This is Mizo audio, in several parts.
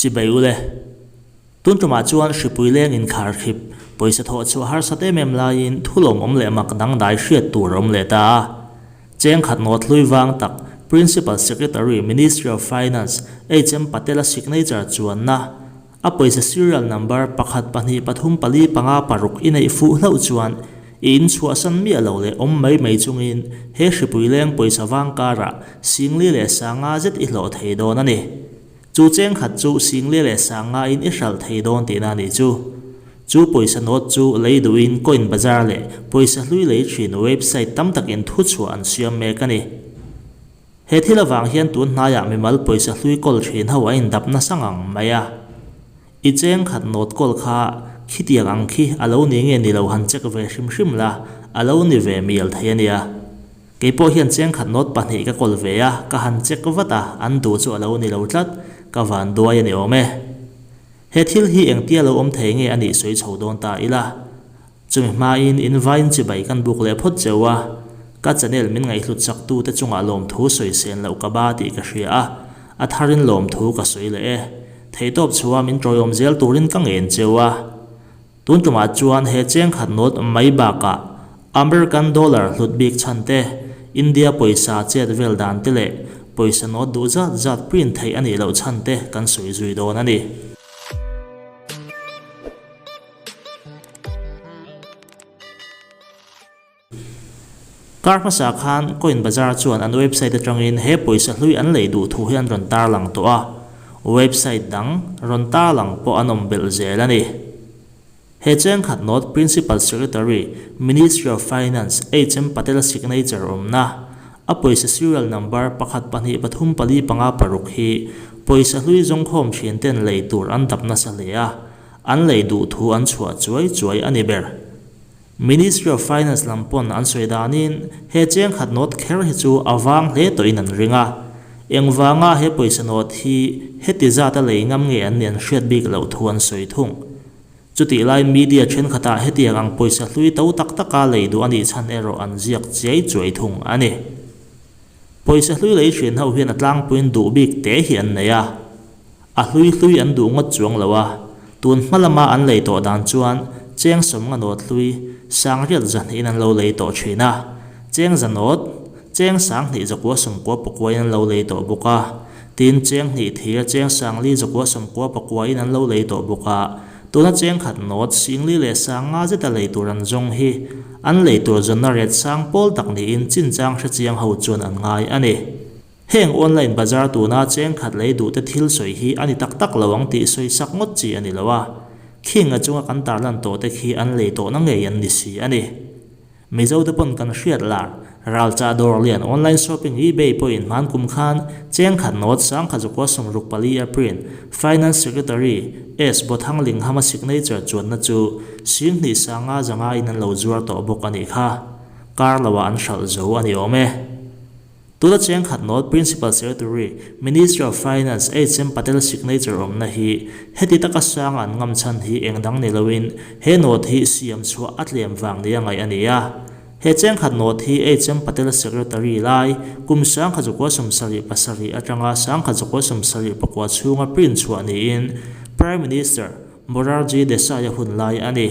Chibai ule. Tun tumah chuan hripui leng inkharkhip, pawisa thawh chhuah harsat em em laiin thulawmawm leh mak dangdai hriat tur a awm leh ta a. Cheng khat nawt hlui vang tak Principal Secretary, Ministry of Finance, HM Patel-a signature chuanna a pawisa serial number pakhat pahnih pathum pali panga paruk i neih fuh hlauh chuan i inchhuahsan miah lo leh awm mai mai chungin he hripui leng pawisa vang karah singli leh sanga zet i hlawh thei dawn a ni. Chu cheng khat chu singli leh sangain i hralh thei dawn tihna a nih chu. Chu pawisa note chu lei duhin coin bazar leh pawisa hlui lei thin website tam takin thuchhuah an siam mek a ni. He thil avang hian tun hnaiah mimal pawisa hlui kawl thin ho a indap nasa ngang mai a. I cheng khat note kawl kha khitiang ang khi a lo ni nge ni lo han check ve hrim hrim la, a lo ni ve mial thei a nia. Kei pawh hian cheng khat note pahnih ka kawl ve a, ka han check vat a, an duh chu a lo ni lo tlat, ka van duai a ni awm e. He thil hi engtia lo awm thei nge a nih sawi chho dawn ta ila. Chumi hmain in vain chibai kan buk leh phawt cheu a, ka channel min ngaihhlut chak tu te chungah lawmthu sawi sen loh ka ba tih ka hria a, a tharin lawmthu ka sawi leh e. Theihtawp chhuah min tawiawm zel turin ka ngen cheu a. Tun tumah chuan he cheng khat note mai bakah American dollar hlut bik chhan te, India pawisa chet vel dan te leh pawisa note duh zat zat print theih a nih loh chhan te kan sawi zui dawn a ni. Kar hmasa khan Coin Bazaar chuan an website atangin he pawisa hlui an lei duh thu hi an rawn tarlang tawh a, website dang rawn tarlang pawh an awm belh zel a ni. He cheng khat note Principal Secretary, Ministry of Finance, HM Patel signature awmna, a pawisa serial number pakhat pahnih pathum pali panga paruk hi pawisa hlui zawngkhawm thin ten lei tur an dap nasa hle a, an lei duh thu an chhuah chuai chuai a ni ber. Ministry of Finance lam pawn an sawi danin he cheng khat note kher hi chu a vang hle tawhin an ring a. Engvanga he pawisa note hi heti zata lei ngam nge an nih an hriat bik loh thu an sawi thung. Chutih lai media thenkhatah hetiang ang pawisa hlui to tak taka lei duh a nih chhan erawh an ziak chiai chuai thung a ni. Pawisa hlui lei hrian ho hian a tlangpuiin duh bik te hi an nei a. A hlui hlui an duh ngawt chuang lo a, tun hma lama an lei tawh dan chuan cheng sawmnga nawt hlui sangriat zahnihin an lo lei tawh thin a, cheng zanawt, cheng sanghnih zakua sawmkua pakuain an lo lei tawh bawk a, tin cheng hnih thir cheng sangli zakua sawmkua pakuain an lo lei tawh bawk a, tuna cheng khat nawt singli leh sanga zeta lei tur an zawng hi an lei tur zawnna ret sang pawl tak niin chinchang hrechiang ho chuan an ngai a ni. Heng online bazar tuna cheng khat lei duhte thil sawi hi a ni tak tak lo ang tih sawi sak ngawt chi a ni lo a, khing a chunga kan tarlan tawhte khi an lei tawhna ngei an ni si a ni. Mizote pawn kan hriat lar, ralchah dawr lian online shopping eBay pawhin hman kum khan cheng khat nawt sangkhat zakua sawmruk pali a print Finance Secretary S Bothang Linghama signature chuanna chu singhnih sanga zanga in an lo zuar tawh bawk a nih kha. Kar loah an hralh zo a ni awm e. Tuna cheng khat nawt Principal Secretary, Ministry of Finance HM Patel signature awmna hi heti taka sang an ngam chhan hi eng dang ni loin he nawt hi siam chhuah a tlem vang nia ngaih a ni a. He cheng khat nawt hi HM Patel Secretary lai kum sangkhat zakua 77 atanga sangkhat zakua 79 chhunga print chhuah niin Prime Minister Morarji Desai-a hun lai a ni.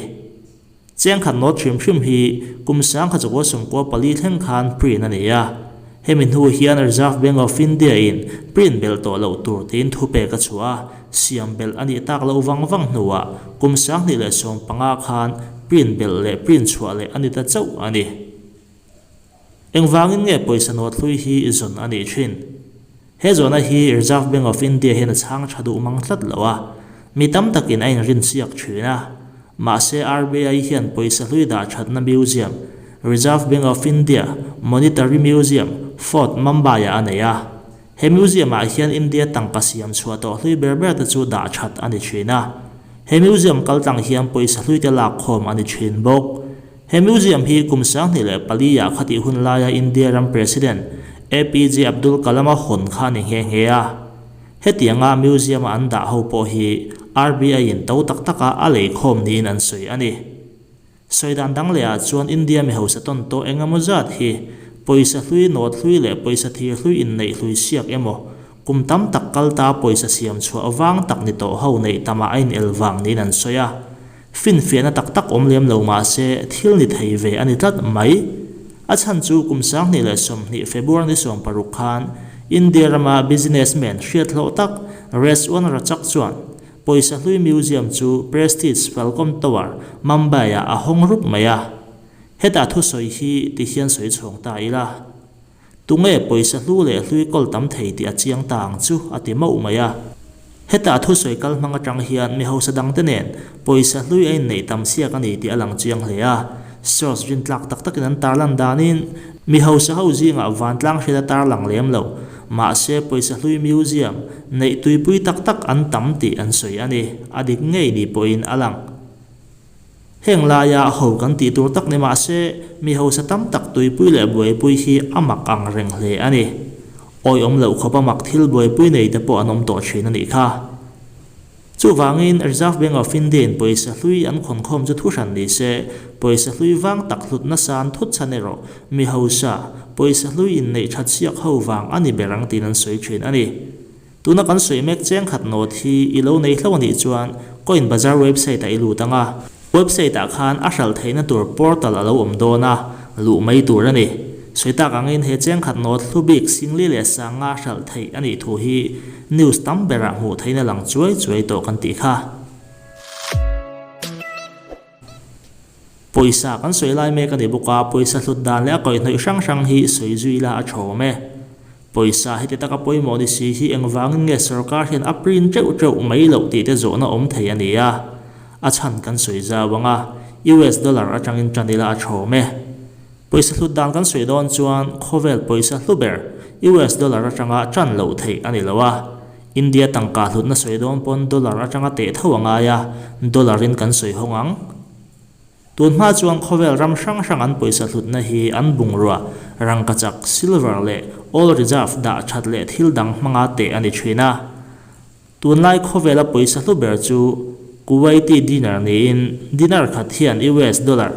Cheng khat nawt hrim hrim hi kum sangkhat zakua 94 thleng khan print a ni a. Hemi hnu hian Reserve Bank of India in print belh tawh loh tur tiin thupek a chhuah a, siam belh a nih tak loh vang vang hnuah kum 2015 khan print belh leh print chhuah leh a ni ta chauh a ni. Engvangin nge pawisa nawt hlui hi zawn a nih thin? He zawhna hi Reserve Bank of India hian a chhang tha duh mang tlat lo a, mi tam takin a inrinsiak thin a. Mahse RBI hian pawisa hlui dah thatna museum, Reserve Bank of India Monetary Museum, Fort, Mumbai-ah a nei a. He museum-ah hian India tangka siam chhuah tawh hlui ber ber te chu dah that a ni thin a. He museum kaltlang hian pawisa hlui te lak khawm a ni thin bawk. He museum hi kum 2004 ah khatih hun laia India ram President APJ Abdul Kalam-a hawn kha a ni nghe nghe a. Hetianga museum-a an dah ho pawh hi RBI-in to tak taka a lei khawm niin an sawi a ni. Sawi dan dang lehah chuan India mi hausa tawn tawh eng emaw zat hi pawisa hlui, nawt hlui leh pawisa thir hlui inneih hlui siak emaw Kum tam tak kal ta pawisa siam chhuah vang tak ni tawh ho neih tamah a inel vang niin an sawi a. Finfiahna tak tak awm lem lo mah se thil ni thei ve a ni tlat mai. A chhan chu kum 2020 February ni 16 khan India rama businessman hriat hlawh tak Rezwan Rachak chuan pawisa hlui museum chu Prestige Falcon Tower, Mumbai-ah a hawng rup mai a. Heta thusawi hi ti hian sawi chhawng ta ila. Tunge pawisa hlu leh hlui kawl tam thei tih a chiang ta ang chu, a ti mauh mai a. Heta thusawi kal hmang atang hian mi hausa dangte nen pawisa hlui a inneih tam siak a ni tih a lang chiang hle a. Source rintlak tak takin an tarlan danin mi hausa ho zingah vantlang hriat a tarlang lem lo, mahse pawisa hlui museum neih tuipui tak tak an tam tih an sawi a ni, a dik ngei ni pawhin a lang. Heng laia ho kan tih tur tak ni mah se, mi hausa tam tak tuipui leh buaipui hi a mak ang reng hle a ni. Awiawm loh khawpa mak thil buaipui nei te pawh an awm tawh thin a nih kha. Chuvangin, Reserve Bank of India-in pawisa hlui an khawnkhawm chu thuhran ni se, pawisa hlui vang tak hlut nasa an thut chhan erawh mi hausa, pawisa hlui inneih that siak ho vang a ni ber ang tiin an sawi thin a ni. Tuna kan sawi mek cheng khat note hi i lo nei hlauh a nih chuan Coin Bazaar website ah i lut ang a, website ah khan a hralh theihna tur portal a lo awm dawn a, luh mai tur a ni. Sawi tak angin he cheng khat note hlu bik Singli leh Sanga hralh theih a nih thu hi news tam berah hmuh theihna lang chuai chuai tawh kan tih kha. Pawisa kan sawi lai mek a ni bawk a, pawisa hlut dan leh a kaihhnawih hrang hrang hi sawi zui ila a thawm e. Pawisa heti taka pawimawh ni si hi engvangin nge sorkar hian a print teuh teuh mai loh tih te zawhna awm thei a ni a, a chhan kan sawi zau ang a, US dollar atangin tan ila a thawm e. Pawisa hlut dan kan sawi dawn chuan khawvel pawisa hlu ber US dollar atanga tan loh theih a ni lo a, India tangka hlutna sawi dawn pawn dollar atanga teh tho a ngai a, dollar in kan sawi hawng ang. Tun hma chuan khawvel ram hrang hrang an pawisa hlutna hi an bungrua, rangkachak, silver leh oil reserve dah that leh thil dang hmanga teh a ni thin a. Tunlai khawvela pawisa hlu ber chu Kuwaiti dinar niin dinar khat hian US dollar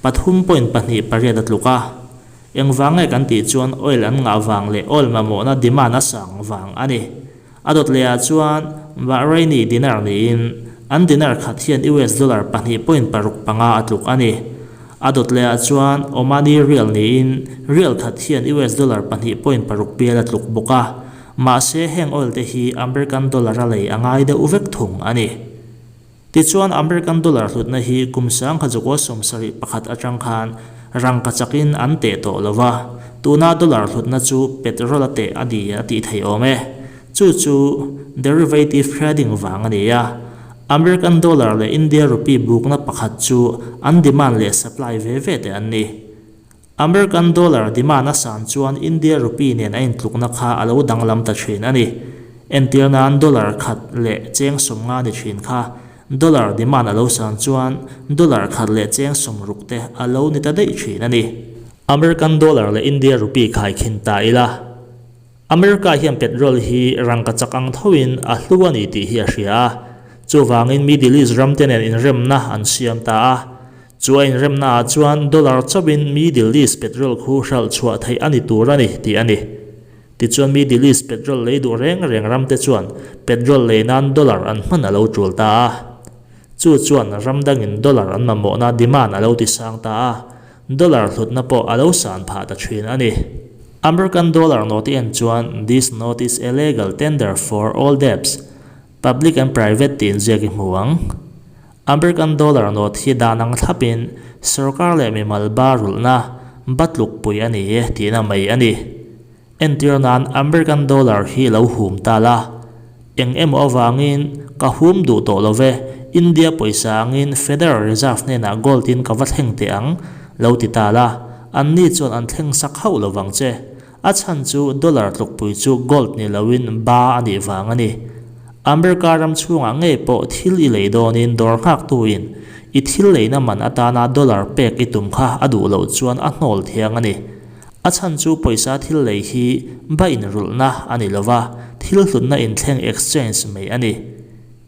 3.28 a tluk a. Engvang nge kan tih chuan oil an ngah vang leh oil mamawhna demand a sang vang a ni. A dawt leh ah chuan Bahraini dinar niin an dinar khat hian US dollar 2.65 a tluk a ni. A dawt leh ah chuan Omani rial niin rial khat hian US dollar 2.6 bial a tluk bawk a. Mahse heng oil te hi American dollar a lei a ngai deuh vek thung a ni. Tichuan American dollar hlutna hi kum 1971 atang khan rangka chakin an teh tawh lo va, tuna dollar hlutna chu petrol a teh a ni a tih theih awm e. Chu chu derivative trading vang a ni a. American dollar leh India rupee bukna pakhat chu an demand leh supply ve ve te an ni. American dollar demand a san chuan India rupee nen a intlukna kha a lo danglam ta thin a ni. Entir nan dollar khat leh cheng 50 ni thin kha dollar demand a lo san chuan dollar khat leh cheng 60 te a lo ni ta daih thin a ni. American dollar leh India rupee khaikhin ta ila. America hian petrol hi rangkachak ang thoin a hlu a ni tih hi a hria a, chuvangin Middle East ramte nen inremna an siam ta a. Chu a inremna ah chuan dollar chauhin Middle East petrol khu hralh chhuah theih a ni tur a ni tih a ni. Tichuan Middle East petrol lei duh reng reng ramte chuan petrol lei nan dollar an hman a lo tul ta a. Chu chuan ram dangin dollar an mamawhna demand a lo ti sang ta a. Dollar hlutna pawh a lo san phah ta thin a ni. American dollar note i en chuan This note is a legal tender for all debts, public and private tiin ziak i hmu ang. American dollar note hi dan ang thlapin sorkar leh mimal ba rulhna ba tlukpui a ni e tihna mai a ni. Entir nan American dollar hi lo hum ta la. Eng emaw avangin ka hum duh tawh lo ve, India pawisa angin Federal Reserve hnenah gold in ka va thleng teh ang, lo ti ta la, anni chuan an thleng sak hauh lo vang che. A chhan chu dollar tlukpui chu gold ni loin ba a nih vang a ni. America ram chhungah ngei pawh thil i lei dawnin dawr nghaktuin i thil leina man atana dollar pek i tum kha a duh loh chuan a hnawl thiang a ni. A chhan chu pawisa thil lei hi ba inrulhna a ni lova, thil hlutna inthleng exchange mai a ni.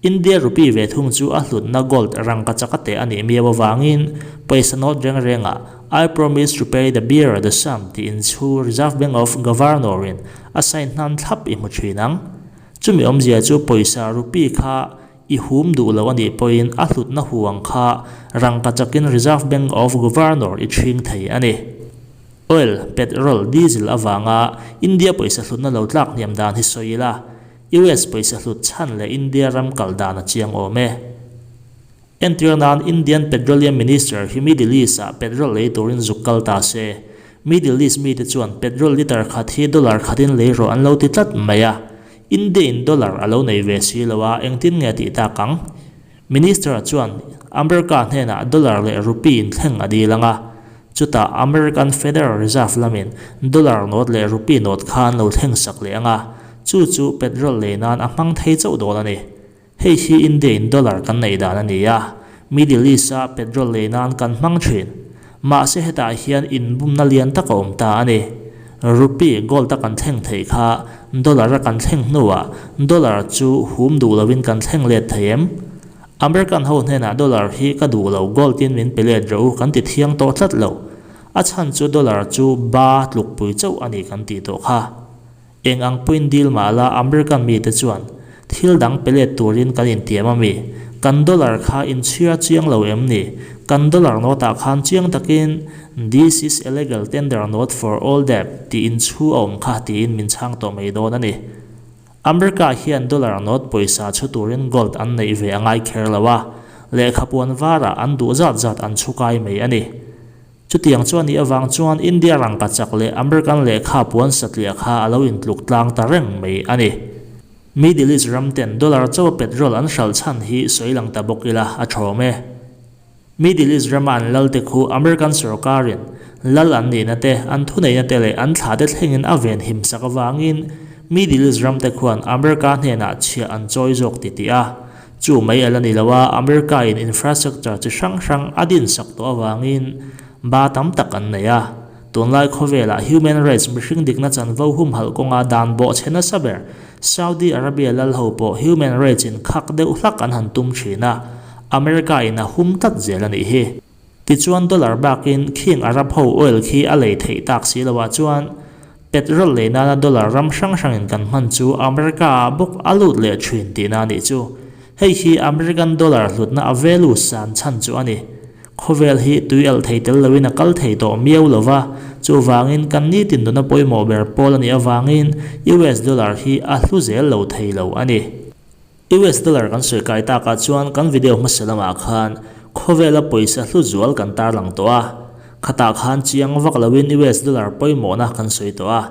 India rupee ve thung chu a hlutna gold rangkachak a teh a nih miau avangin pawisa note reng rengah I promise to pay the bearer the sum tih inchhu Reserve Bank of Governor-in a sign hnan thlap i hmu thin ang. Chumi awmzia chu pawisa rupee kha i hum duh lo a nih pawhin a hlutna huang kha rangkachakin Reserve Bank of Governor i chhing thei a ni. Oil, petrol, diesel avanga India pawisa hlutna lo tlak hniam dan hi sawi ila, US pawisa hlut chhan leh India ram kal dan a chiang awm e. Entir nan Indian Petroleum Minister hi Middle East-ah petrol lei turin zuk kal ta se, Middle East mite chuan petrol litre khat hi dollar khatin lei rawh an lo ti tlat mai a, India-in dollar a lo nei ve si lo a, engtin nge tih tak ang? Minister chuan America hnenah dollar leh rupee inthleng a dil ang a, chutah American Federal Reserve lamin dollar note leh rupee note kha an lo thleng sak leh ang a, chu chu petrol lei nan a hmang thei chauh dawn a ni. Hei hi India-in dollar kan neih dan a ni a, Middle East-a petrol lei nan kan hmang thin. Mahse hetah hian inbumna lian tak a awm ta a ni. Rupee gold a kan thleng theih kha dollar a kan thleng hnuah dollar chu hum duh loin kan thleng let thei em? American ho hnenah dollar hi ka duh lo gold in min pe let rawh u kan ti thiang tawh tlat lo. A chhan chu dollar chu ba tlukpui chauh a ni kan tih tawh kha. Eng ang pawhin deal mah la American mite chuan thil dang pe let turin kan intiam a mi? Kan dollar kha inchhiar chiang lo em ni? Kan dollar note ah khan chiang takin This is a legal tender note for all debt tih inchhu a awm kha tiin min chhang tawh mai dawn a ni. America hian dollar note pawisa chhu turin gold an neih ve a ngai kher lo a, lehkha puan varah an duh zat zat an chhu kai mai a ni. Chutiang chuan nih avang chuan India rangkachak leh American lehkha puan satliah kha a lo intluk tlang ta reng mai a ni. Middle East ram ten dollar chauha petrol an hralh chhan hi sawi lang ta bawk ila a thawm e. Middle East rama an lal te khu American sorkarin lal an nihna te, an thuneihna te leh an thlah te thlengin a ven him sak avangin Middle East ram te khuan America hnenah chhiah an chawi zawk titih a. Chu mai a la ni lo a, America in infrastructure chi hrang hrang a din sak tawh avangin ba tam tak an nei a. Tunlai khawvelah human rights mihring dikna chanvo humhalh kawnga dan bawhchhe nasa ber Saudi Arabia lal ho pawh human rights in khak deuh hlak an han tum thin a, America in a hum tlat zel a nih hi. Tichuan dollar bakin khing Arab ho oil khi a lei theih tak si loah chuan petrol lei nana dollar ram hrang hrangin kan hman chu America ah bawk a lut leh thin tihna a nih chu. Hei hi American dollar hlutna a value san chhan chu a ni. Khawvel hi tui alh thei tel loin a kal thei tawh miau lova, chuvangin kan nitin nuna pawimawh ber pawl a nih avangin US dollar hi a hlu zel lo thei lo a ni. US dollar kan sawi kai takah chuan kan video hmasa lamah khan khawvela pawisa hlu zual kan tarlang tawh a, khatah khan chiang vak loin US dollar pawimawhna kan sawi tawh a,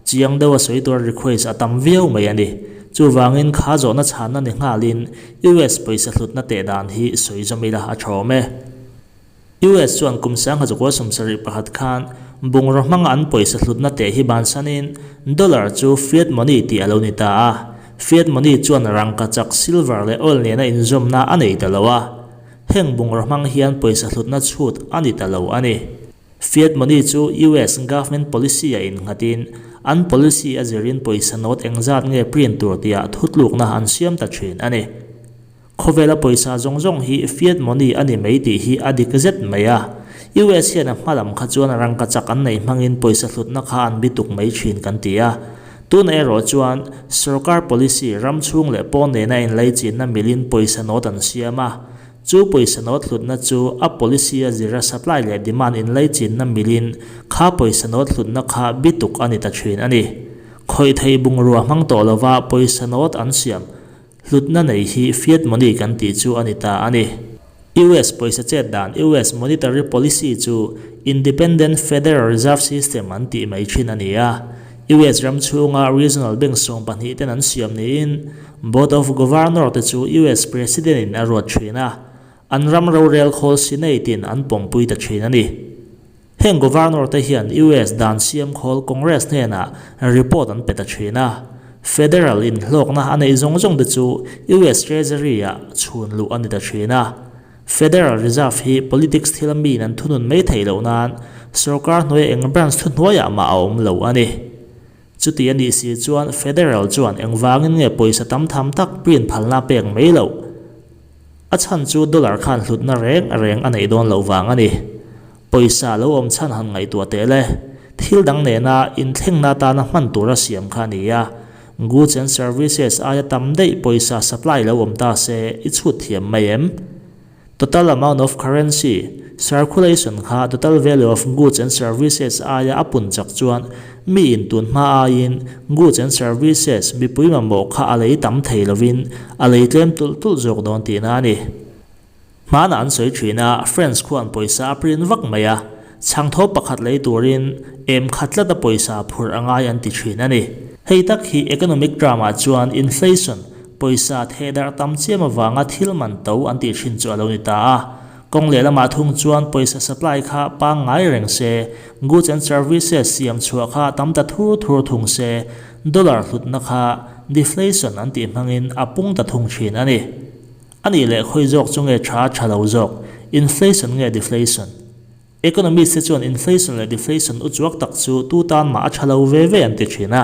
chiang deuha sawi tura request a tam viau mai a ni. Chuvangin kha zawhna chhanna ni nghalin US pawisa hlutna teh dan hi sawi zawm ila a tha awm e. US chuan kum 1971 khan bungraw hmanga an pawisa hlutna teh hi bansanin dollar chu fiat money tih a lo ni ta a. Fiat money chuan rangkachak, silver leh oil nena inzawmna a nei ta lo a. Heng bungraw hmang hian pawisa hlutna chhut a ni ta lo a ni. Fiat money chu US government policy a innghatin an policy a zirin pawisa note engzat nge print tur tihah thutlukna an siam ta thin a ni. Khawvela pawisa zawng zawng hi fiat money a ni mai tih hi a dik zet mai a. US hian a hma lam kha chuan rangkachak an neih hmangin pawisa hlutna kha an bituk mai thin kan ti a. Tunah erawh chuan sorkar policy ram chhung leh pawn nena inlaichinna milin pawisa note an siam a. Chu pawisa note hlutna chu a policy a zira supply leh demand inlaichinna milin kha pawisa note hlutna kha bituk a ni ta thin a ni. Khawih theih bungrua hmang tawh lova pawisa note an siam Hlutna nei hi fiat money kan tih chu a ni ta a ni. US pawisa chet dan US Monetary Policy chu Independent Federal Reserve System an tih mai thin a ni a. US ram chhunga regional bank 12 ten an siam niin Board of Governor te chu US President in a ruat thin a. An ram rorel khawl Senate in an pawmpui ta thin a ni. Heng Governor te hian US dan siam khawl Congress hnenah report an pe ta thin a. Federal in hlawkna a neih zawng zawng te chu US Treasury ah chhun luh a ni ta thin a. Federal Reserve hi politics thil a miin an thunun mai theih loh nan sorkar hnuaia eng branch thuhnuaiah mah a awm lo a ni. Chuti a nih si chuan Federal chuan engvangin nge pawisa tam tham tak print phalna pek mai loh? A chhan chu dollar khan hlutna reng reng a neih dawn loh vang a ni. Pawisa lo awm chhan han ngaihtuah teh le. Thil dang nena inthlengna atana hman tura siam kha a ni a. Goods and services aia tam daih pawisa supply lo awm ta se i chhut thiam mai em? Total amount of currency circulation kha total value of goods and services aia a pun chak chuan mi in tun hma aiin goods and services mipui mamawh kha a lei tam thei lovin a lei tlem tulh tulh zawk dawn tihna a ni. Hmanah an sawi thin a, France khuan pawisa a print vak mai a, chhangthaw pakhat lei turin em khat tlata pawisa phurh a ngai an ti thin a ni. Hei tak hi economic term-ah chuan inflation, pawisa thehdarh tam chiam avanga thil man to an tih thin chu a lo ni ta a. Kawng lehlamah thung chuan pawisa supply kha pangngai reng se, goods and services siam chhuah kha tam ta thur thur thung se, dollar hlutna kha deflation an tih hmangin a pung ta thung thin a ni. A nih leh khawi zawk chu nge tha tha lo zawk? Inflation nge deflation? Economist te chuan inflation leh deflation u chuak tak chu tu tan mah a tha lo ve ve an ti thin a.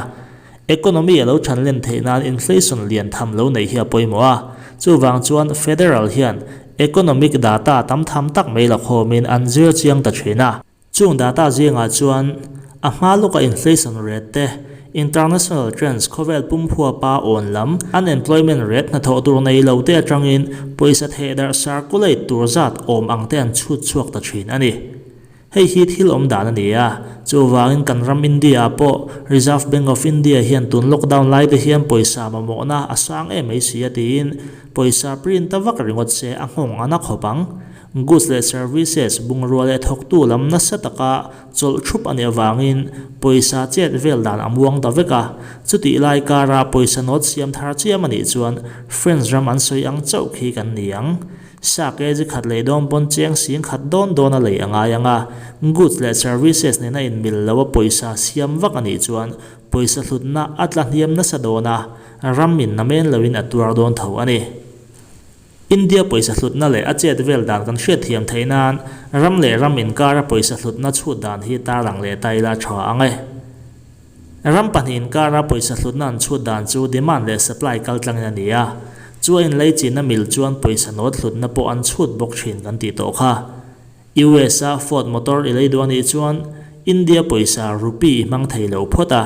Economy a lo than len theih nan inflation lian tham lo neih hi a pawimawh a. Chuvang chuan federal hian economic data tam tham tak mai la khawmin an zir chiang ta thin a. Chung data zingah chuan a hma lawka inflation rate te, international trends khawvel pum huapa awn lam, unemployment rate hnathawh tur nei lo te atangin pawisa thehdarh circulate tur zat awm ang te an chhut chhuak ta thin a ni. Hei hi thil awm dan a ni a, chuvangin kan ram India ah pawh Reserve Bank of India hian tun lockdown lai te hian pawisa mamawhna a sang em mai si a tiin pawisa print ta vak ringawt se a nghawng a na khawp ang. Goods leh services bungrua leh thawktu lam nasa taka chawlh thup a nih avangin pawisa chet vel dan a muang ta vek a. Chutih lai kara pawisa nawt siam thar chiam a nih chuan French ram an sawi ang chauh khi kan ni ang. Sa kg khat lei dawn pawn cheng sing khat dawn dawn a lei a ngai ang a. Goods leh services nena inmil lo a pawisa siam vak a nih chuan pawisa hlutna a tla hniam nasa dawn a, ram in namen loin a tuar dawn tho a ni. India pawisa hlutna leh a chet vel dan kan hriatthiam theih nan ram leh ram inkara pawisa hlutna chhut dan hi tarlang leh ta ila tha ang e. Ram pahnih inkara pawisa hlutna an chhut dan chu demand leh supply kaltlangin a ni a, chu a inleichinna mil chuan pawisa nawt hlutna pawh an chhut bawk thin kan tih tawh kha. US a Ford motor i lei duh a nih chuan India pawisa rupee i hmang thei lo phawt a,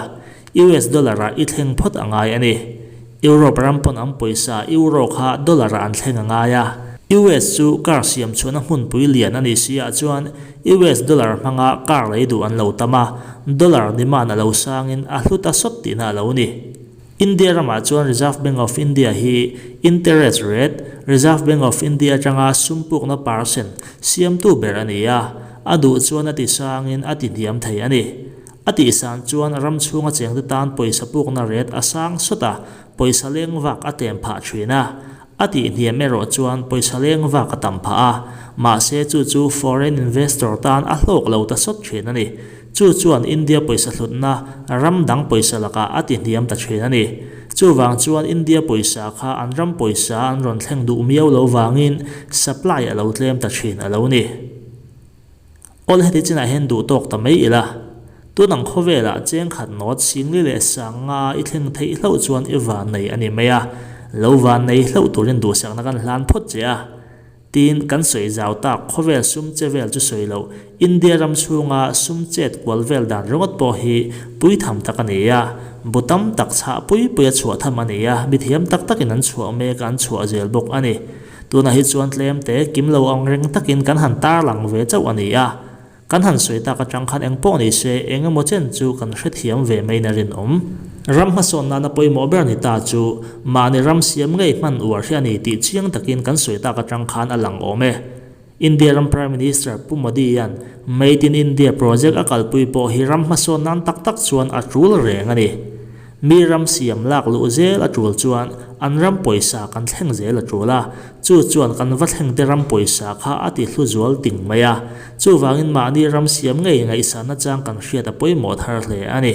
US dollar ah i thleng phawt a ngai a ni. Europe ram pawn an pawisa euro kha dollar ah an thleng a ngai a. US chu car siam chhuahna hmunpui lian a nih si ah chuan US dollar hmanga car lei duh an lo tam a, dollar demand a lo sangin a hlu ta sawt tihna a lo ni. India ramah chuan Reserve Bank of India hi interest rate, Reserve Bank of India atanga sum pukna percent, siamtu ber a ni a, a duh chuan a ti sangin a ti hniam thei a ni. A tihsan chuan ram chhunga chengte tan pawisa pukna rate a sang sawt a, pawisa leng vak a tlem phah thin a. A tih hniam erawh chuan pawisa leng vak a tam phah a, mahse chu chu foreign investor tan a hlawk lo ta sawt thin a ni. Chu chuan India pawisa hlutna ram dang pawisa lakah a ti hniam ta thin a ni. Chuvang chuan India pawisa kha an ram pawisa an rawn thleng duh miau lo vangin supply a lo tlem ta thin a lo ni. Awl heti chinah hian duh tawk ta mai ila, tun ang khawvelah cheng khat nawt singli leh sang nga i thleng theih hlauh chuan i vannei a ni mai a, lo vannei hlauh turin duhsakna kan hlan phawt che a. Tin, kan sawi zau tak khawvel sum che vel chu sawi loh, India ram chhunga sum chet kual vel dan ringawt pawh hi pui tham tak a ni a, bu tam tak chhah pui pui a chhuah tham a ni a, mithiam tak takin an chhuah mek a, an chhuah zel bawk a ni. Tunah hi chuan tlem te kim lo ang reng takin kan han tarlang ve chauh a ni a. Kan han sawi tak atang khan eng pawh ni se, eng emaw chen chu kan hrethiam ve maiin a rinawm. Ram hmasawn nana pawimawh ber ni ta chu mahni ram siam ngei hman uar hi a ni tih chiang takin kan sawi tak atang khan a lang awm e. India ram Prime Minister Pu Modi-a'n Made in India project a kalpui pawh hi ram hmasawn nan tak tak chuan a tul reng a ni. Mi ram siam lak luh zel a tul chuan an ram pawisa kan thleng zel a tul a, chu chuan kan va thlengte ram pawisa kha a ti hlu zual ting mai a. Chuvangin mahni ram siam ngei ngaihsanna chang kan hriat a pawimawh thar hle a ni.